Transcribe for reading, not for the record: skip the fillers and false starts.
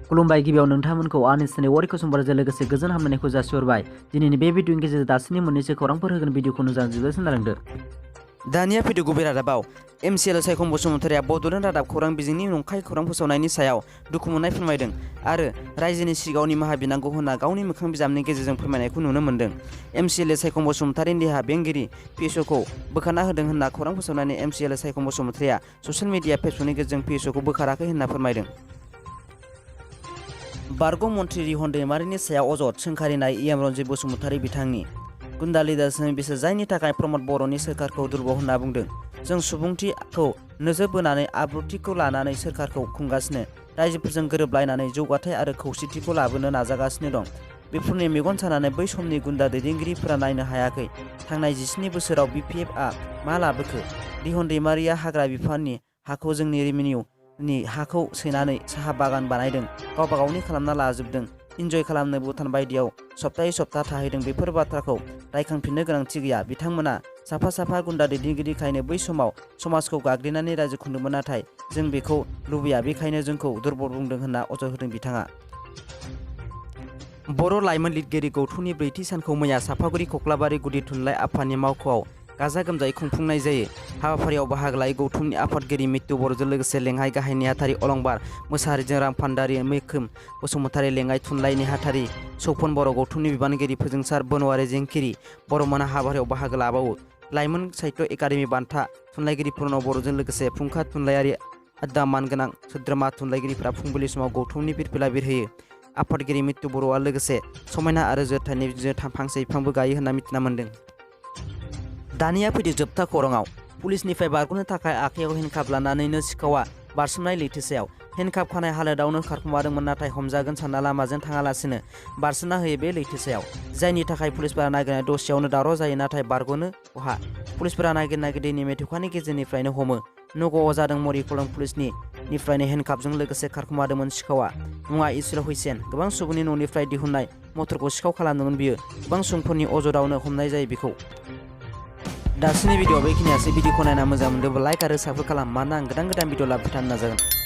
खुलुमबाय गिबियाव नोंथांमोनखौ आंनि चेनेल वारिखौ समबारजों लोगोसे गोजोन हामलायनायखौ जासिहरबाय। दिनैनि बे भिडिअनि गेजेरजों दासिमनि मोननैसो खौरांफोर होगोन भिडिअखौ नुजानो सोनारदो। दानिया फैदो गुबै रादाबाव एमसिएल सायखं बसुमतारिया बड'लेण्ड रादाब खौरां बिजोंनि नंखाय खौरां फोसावनायनि सायाव दुखु मोननाय फोरमायदों आरो रायजोनि सिगाङाव निमाहा बिनांगौ होनना गावनि मोखां बिजाबनि गेजेरजों फोरमायनायखौ नुनो मोन्दों। एमसिएल सायखं बसुमतारिनि देहा बेंगिरि पिएसअखौ बोखारना होदों होनना खौरां फोसावनानै एमसिएल सायखं बसुमतारिया ससियेल मिडिया फेसबुकनि गेजेरजों पिएसअखौ बोखाराखै होनना फोरमायदों। बारग' मन्थ्रि रिहन दैमारिनि सायाव अजद सोंखारिनाय इएम रन्जित बसुमतारि बिथांनि गुन्डा लिडारसिप बिसोर जायनि थाखाय प्रमद बर'नि सोरखारखौ दुर्बल होनना बुंदों। जों सुबुंथिखौ नोजोर बोनानै आब्रुथिखौ लानानै सोरखारखौ खुंगासिनो, रायजोफोरजों गोरोबलायनानै जौगाथाय आरो खौसेथिखौ लाबोनो नाजागासिनो दं। बेफोरनि मेगन सानानै बै समनि गुन्डा दैदेनगिरिफोरा नायनो हायाखै। थांनाय 17 बोसोराव बिपिएफआ मा लाबोखो? रिहन दैमारिया हाग्रा बिफाननि हाखौ जोंनि रेभिनिउनि हाखौ सैनानै साहा बागान बानायदों, गावबा गावनि खालामना लाजोबदों, इन्जय खालामनो भुटान बायदियाव सप्तायै सप्ता थाहैदों। बेफोर बाथ्राखौ रायखांफिननो गोनांथि गैया। बिथांमोना साफा साफा गुन्डा दैदेनगिरिखायनो बै समाव समाजखौ गाग्लिनानै रायजो खुंदोंमोन, नाथाय जों बेखौ लुबैया, बेखायनो जोंखौ दुर्बल बुंदों होनना अजद होदों बिथाङा। बर' लाइमोन लिरगिरि गौथुमनि ब्रैथि सानखौ मैया चापागुरि कक्लाबारि गुदि थुनलाइ आफादनि मावख'आव गाजा गोमजायै खुंफुंनाय जायो। हाबाफारियाव बाहागो लायै गौथुमनि आफादगिरि मित्तु बर'जों लोगोसे लेङाइ गाहाय नेहाथारि अलंबार मोसाहारिजों रामफान्दारि मैखोम बसुमतारि, लेङाइ थुनलाइ नेहाथारि सौफन बर', गौथुमनि बिबानगिरि फोजोंसार बनवारि जेंकिरि बर'मोनहा हाबाफारियाव बाहागो लाबावो। लाइमोन साहित्य एकाडेमि बान्था थुनलाइगिरि प्रणब बर'जों लोगोसे फुंखा थुनलाइयारि आयदा मानगोनां सोद्रोमा थुनलाइगिरिफोरा फुंबिलि समाव गौथुमनि फिरफिला बिरहोयो। आफादगिरि मित्तु बर'आ लोगोसे समायना आरो जोरथायनि फांसे बिफांबो गायो होनना मिथिना मोन्दों। दानिया फैदो जोबथा खौराङाव। पुलिसनिफ्राय बारग'नो थाखाय आखाइयाव हेन्डकाफ लानानैनो सिखावा बारसोमनाय लैथोसायाव। हेन्डकाफ खानाय हालोदावनो खारखोमादोंमोन, नाथाय हमजागोन सानना लामाजों थाङालासिनो बारसोमना होयो बे लैथोसायाव, जायनि थाखाय पुलिसफोरा नागिरनाय दसेयावनो दावराव जायो, नाथाय बारग'नो बहा। पुलिसफोरा नागिर दैनि मेथ'खानि गेजेरनिफ्रायनो हमो। नग'आव जादों मरिखलं पुलिसनिफ्रायनो हेन्डकाफजों लोगोसे खारखोमादोंमोन सिखावा। मुङा इस्राइल हुसैन। गोबां सुबुंनि न'निफ्राय दिहुननाय मटरखौ सिखाव खालामदोंमोन बियो। गोबां सुबुंफोरनि अजदावनो हमनाय जायो बिखौ। दासिमनि भिडिअ'आ बेखिनियासै। भिडिअखौ नायना मोजां मोनदोंब्ला लाइक आरो साबस्क्राइब खालाम, मानोना आं गोदान भिडिअ लाबोबाय थानो नाजागोन।